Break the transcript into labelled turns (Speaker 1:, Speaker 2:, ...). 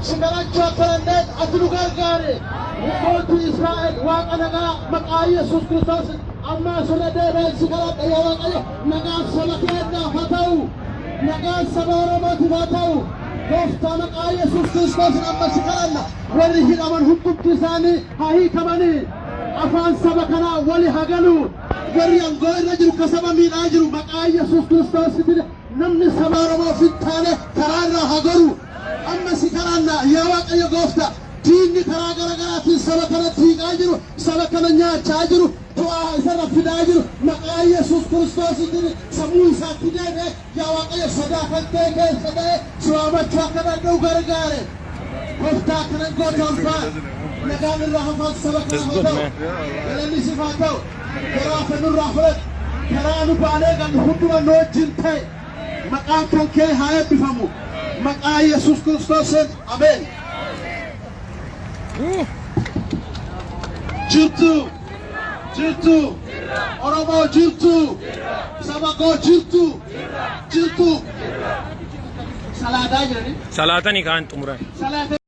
Speaker 1: Si kadhachuu akka dandeenyu ati nu gargaari. Mootii Israa'el, Waaqa nagaa, maqaa Yesuus Kiristoos amma asirra deebi'een si kadhadha. Yaa Waaqayyo, nagaan saba keenyaaf haa ta'u. Nagaan saba Oromootiif haa ta'u. Gooftaa, maqaa Yesuus Kiristoos amma si kadhanna. Warri hidhaman hundumti isaanii haa hiikamanii. Afaan saba kanaa wali haa galu. Warri aangoo irra jiru, ka saba miidhaa jiru, maqaa Yesuus Kiristoositiin namni saba Oromoof hin taane karaa irraa haa goru. Amma si kadhanna, yaa Waaqayyo Gooftaa, diinni karaa garaagaraatiin saba kana diigaa jiru, saba kana nyaachaa jiru, du'aa isarra fidaa jiru, maqaa Yesuus Kiristoositiin sammuu isaatti deebi'ee, yaa Waaqayyo, sodaa kan ta'e keessa ta'e si waamachuu akka danda'u gargaare. Gooftaa, kanan goota ulfaa nagaan irraa hafaan saba kana haa ta'u. Galanni siif haa ta'u. Yeroo hafe nurraa fudhadhu. Karaa nu baanee gallu hunduma nu wajjin ta'e. Maqaan kan kee haa eebbifamu. Maqaa Yesuus Kiristoosiin, ameen. Jirtu, jirtu, Oromoo jirtu, saba koo jirtu, jirtu. Salaataa jirani.
Speaker 2: Salaatanii kaan xumuran.
Speaker 1: Salaata.